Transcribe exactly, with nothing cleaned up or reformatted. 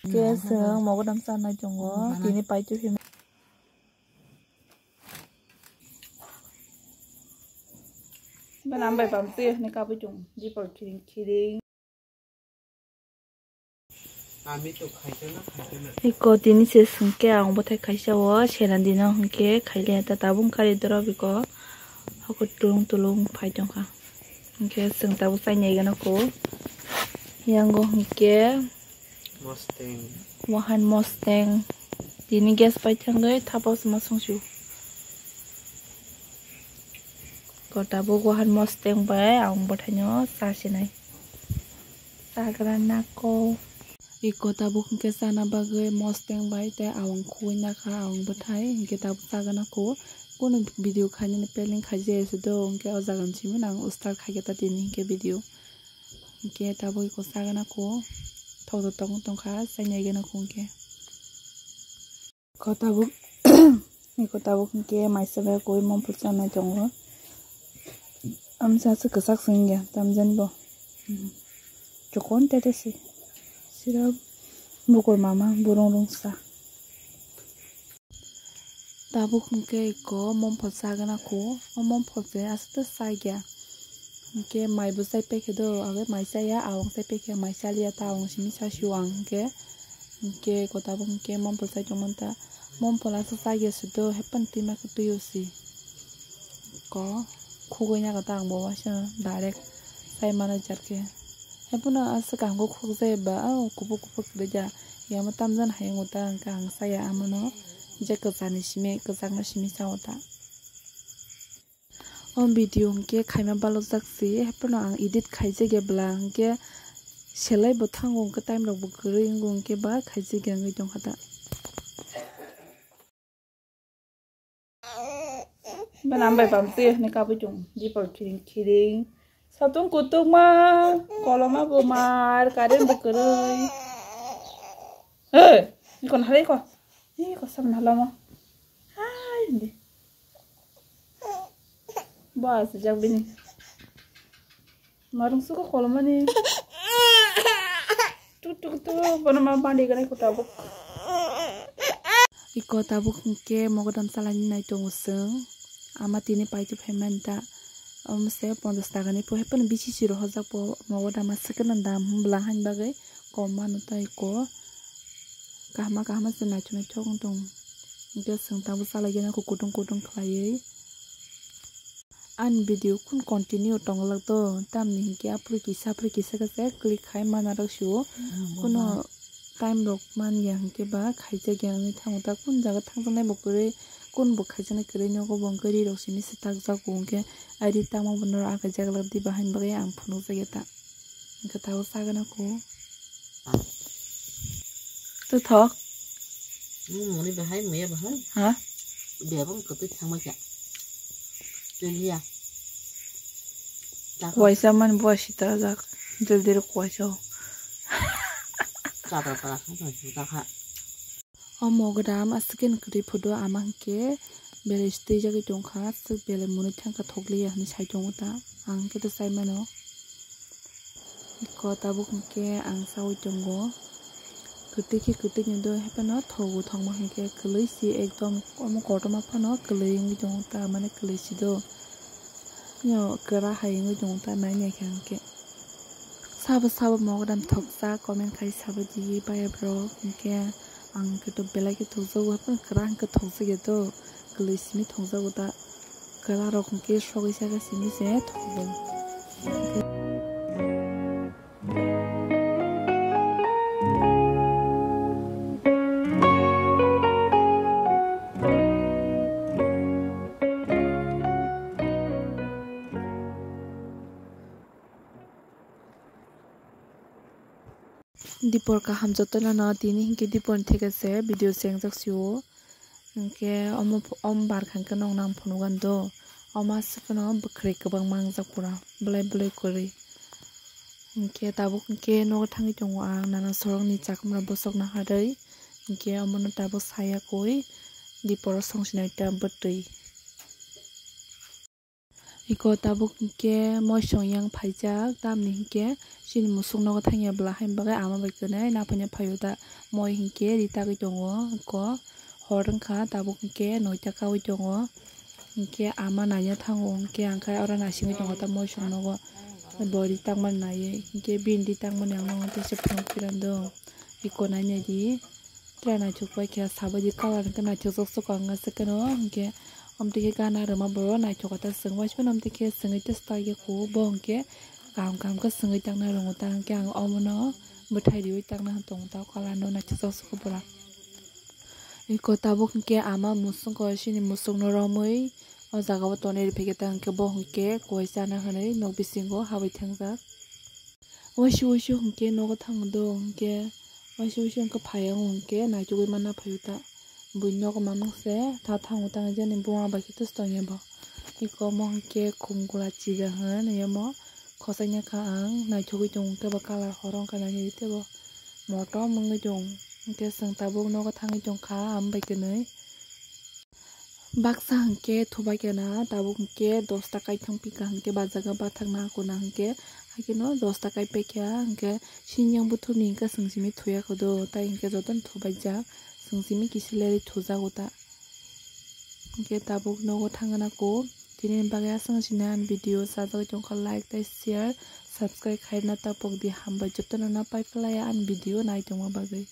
Ke chwng mogodam chanai tongo, tini paitwi phim. Bana ambai bam twi hwnwi kabui tongo, jipor khiring khiring. Iko tini se swngkhe ang bwthai kaisa o sena dino hwnkhe khaile ta tabuk kari dorop iko hoko tulung tulung phai tongkha. Hwnkhe chwng tabuk chainai gana ko. Yango hwnkhe Mustang. Wahan Mustang. Tini gas pai thangwi thapos ma songsu. Ko tabuk wahan Mustang bai ang bwthaino cha sinai. Chagra nako. Iko tabuk hwnkhe chana bagwi Mustang bai tei awang khugwi nakha awang bwthai hwnkhe tabuk chagra nako. Kunu video khainani planning khaijaya se do hwnkhe o jaga ni simi nang start khaikhe ta tini hwnkhe video. Hwnkhe tabuk iko chagra nako. Thok tong tongkha chainai gana ko hwnkhe. Ko tabuk, iko tabuk hwnkhe maisa bai koi mom phol chanai tongo. Amsa se kwchak se wngya, tamjani bo. Chokon tete se. Sira bukur mama burung rungsa. Tabuk hwnkhe iko mom phol chagana ko, o mom phol se aswk chagya. Hwnkhe mai bo chai paikhe do, abo mai chaya, awang chai paikhe, mai chaliya ta awang simi chasio ang hwnkhe. Hwnkhe ko tabuk hwnkhe mom phol chai tongmani ta, mom phol aswk chagya se do, hepan twima khe twio se. Ko khugwi nago ta ang bo waisa direct chai mano jar khe. Hepono aswk ang bo khukjai ba, o kubuk kubuk kwrwi ja. Yamo tamjani hai wngo ta hwnkhe ang chaya amono je kwchani simi, kwchakno simi chao ta. O video hwnkhe khaima balokjak se, hepono ang edit khaijak ya bwla hwnkhe selai bo thango hwnkhe time rok bo kwrwi wngo hwnkhe ba khaijak ya wngwi tongkha ta. Bana ambai bam twi hwnwi kabui tong, jipor khiring khiring. Satung kutuk ma, koloma bo mar, current bo kwrwi. Hey, ikon halai ko. Iko sabun halamo. Hai, hindi. Ba, sejak bini. Marung suka kolomani. Tuk, tuk, tuk, bono ma bandi gana iko tabuk. Iko tabuk hwnkhe mogodam chalaini nai tongo chwng. Ama tini paitwi phaimani ta. Omo se ponchash taka ni po, hephano bisi si rohorjak po mogodam aswk no dam hwnbwla haini bagwi kom mano ta iko. Kahama kahama se naithok naithok wng tong. Hwnkhe chwng tabuk chalai gana kutung kutung khlaiwi. Ani video kun continue tonglak do, tamni hinkhe aphuru kisa aphuru kisa khe se click khai mana rok sio. Kuno time rok man ya hinkhe ba khaijak ya wngwi thango ta, kun jaga thangjaknai bo kwrwi, kun bo khaijaknai kwrwi nogo bo wngkhe ri rok simi swtakjago hinkhe ari tamo bo norok akai jaglak di bahai bagwi ang phunukjak ya ta. Hwnkhe tabuk sagana ko. Twthok. Muni bahai, muya bahai. Ha? Bebang kwtwi thangma kya. Tiliya. Kuwaisa man buwa sita jak. Jildir kuwaisa. Chapra para thang thang sita kha. O mogodam aswk khe kwrwi photo ama hwnkhe belai sitijagwi tongkha, aswk belai mwnwi thangkha thokliya hwnwi sai tongo ta, ang hwnkhe to sai mano. Iko tabuk hwnkhe ang saui tongo, kwtwi khe kwtwi ni do, haphano thogo thokma hwnkhe kwlwi si ekdom, omo kotorma phano kwlwi wngwi tongo ta, mane kwlwi si do. Yo kwra hai wngwi tongo ta, nai nai khe hwnkhe. Sabo sabo mogodam thoksa comment khai sabo di baya bro, hwnkhe ang khe to belai khe thokjago, haphano kwra hwnkhe thokjagya to, kwlwi simi thokjago ta, kwra rok hwnkhe sogwi saka simi se thokjago. Dipor kaham jotono no tini hinkhe dipor ni theke se video chengjak sio. Hinkhe omo, omo barkha hinkhe nokno ang phunukgani do. Omo aswk phano bwkhwrwi kwbangma wngjak pura, bwlai bwlai kwrwi. Hinkhe tabuk hinkhe nogo thangwi tongo ang, nana sorokni chakwmra bosok naharwi. Hinkhe omono tabuk saya koi diporo songsinai ta bwtwi. Iko tabuk hinkhe moisong yang phaijak, tamni hinkhe chini musuk nogo thangya bwla haini bagwi ama bai kwnwi naphanya phaio da. Moi hinkhe ri tagwi tongo, iko hor wngkha, tabuk hinkhe noita kaui tongo. Hinkhe ama naina thango, hinkhe ang khe oro naisingwi tongo ta moisong nogo. Bo ri tangmani naiwi, hinkhe bini ri tangmani ang nogo tesa phunuk pirando. Iko nainai di. Try naithok pai khe sabai di colour hwnkhe naithok sok sok ang aswk kheno hwnkhe omtwi khe gana rwma bo naithok khe ta swng waismano omtwi khe swngwi testa ya kho bo hwnkhe kaham kaham khe swngwi tangna rwngo ta hwnkhe ang omono bwthai riwi tangna tongo ta colour no naithok sok sok khe pura. Iko tabuk hwnkhe ama musuk ko chini musuk no romwi o jaga o tonwi rwphaikhe ta hwnkhe bo hwnkhe koi chana hwnwi nok bisingo habwi thangjak. Waisa waisa hwnkhe nogo thango do hwnkhe waisa waisa hwnkhe phai o hwnkhe naichugwi manna phaio ta. Buini nogo mamang se ta thango ta jani buma bai khe tus tongya bo. Iko omo hwnkhe khum gula chija hwn omo khosaknai kha ang naithogwi tongo hwnkhe bo colour horo wngkha nini tei bo motom wngwi tongo hwnkhe chwng tabuk nogo thangwi tongkha am bai kwnwi. Baksa hwnkhe thubai khe na tabuk hwnkhe dosta kaithang pika hwnkhe bajaga bathak na kona hwnkhe haikhe no dosta kai paikha hwnkhe sini yang buthumni hwnkhe chwng simi thuya kho do tai hwnkhe jotono thubaijak chwng simi kisa leri thujago ta hwnkhe tabuk nogo thangna ko tini bagwi aswk sini ang video sajagwi tongkha like tei share subscribe khaina tapok di hambai jotono no pai phlai ang video nai tongma bagwi.